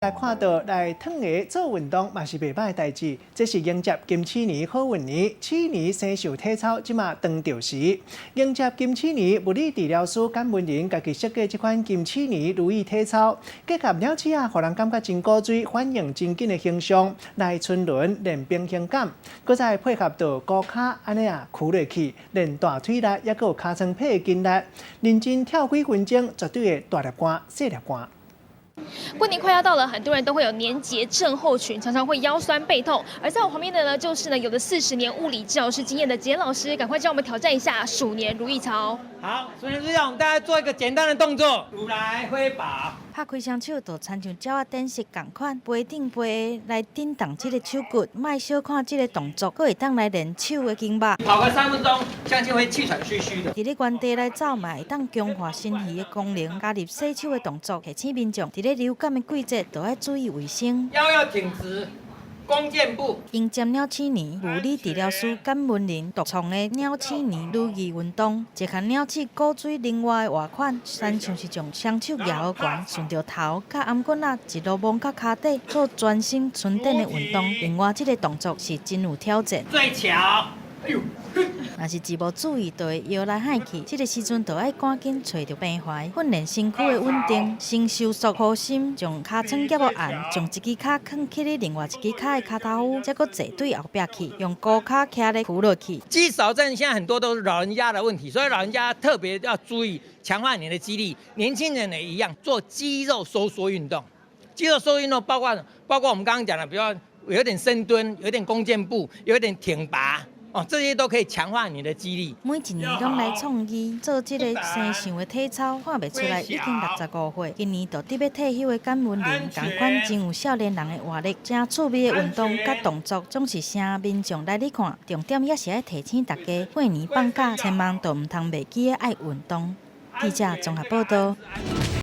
來看到來褪鞋做運動嘛是袂䆀代誌，這是迎接金鼠年好運年，鼠年生肖體操這馬當著時。迎接金鼠年，物理治療師簡文仁家己設計這款金鼠年如意體操，結合鳥鼠仔，予人感覺真古錐，反應真緊的形象來春輪練平衡感，閣再配合著高跤按呢啊屈落去，練大腿力，抑閣有尻川皮的筋力，認真跳幾分鐘，絕對會大粒汗、細粒汗。過年快要到了，很多人都會有年節症候群，常常會腰酸背痛。而在我旁邊的呢，就是呢有了40年物理治療師經驗的簡老師，趕快教我們挑戰一下鼠年如意操。好，鼠年如意操，我們大家做一個簡單的動作，來揮把。拍開雙手，就親像鳥仔展翅仝款，飛頂飛下來震動這個手骨，莫小看這個動作，閣會當來練手的筋肉。跑個3分鐘，相信會氣喘吁吁的。佇咧原地來走嘛，會當強化心肺的功能，加入洗手的動作，提醒民眾佇咧流感的季節，都愛注意衛生。腰要挺直。弓箭步。迎接鳥鼠年，物理治療師簡文仁獨創的鳥鼠年如意運動，一項鳥鼠古錐靈活的活款，親像是將雙手舉予懸，順著頭佮頷頸仔一路摸到跤底，做全身伸展的運動。另外，這個動作是真有挑戰。最巧。哎呦！若是一無注意，就會搖來晃去。這個時陣就愛趕緊揣著平衡，訓練身軀的穩定。先收縮核心，將尻川夾予絚，將一支跤囥起咧另外一支跤的跤頭趺，再閣坐對後壁去，用高跤徛咧屈落去。肌少症現在很多都是老人家的問題，所以老人家特別要注意強化你的肌力。年輕人也一樣，做肌肉收縮運動。肌肉收縮運動包括我們剛剛講的，比如說有點深蹲，有點弓箭步，有點挺拔。哦，這些都可以強化你的肌力。每一年攏來創意做這個生肖的體操，看袂出來已經65歲。今年就得欲退休的簡文仁，仝款真有少年人的活力，誠趣味的運動佮動作，總是吸民眾來咧看。重點也是愛提醒大家，過年放假千萬都毋通袂記得愛運動。記者綜合報道。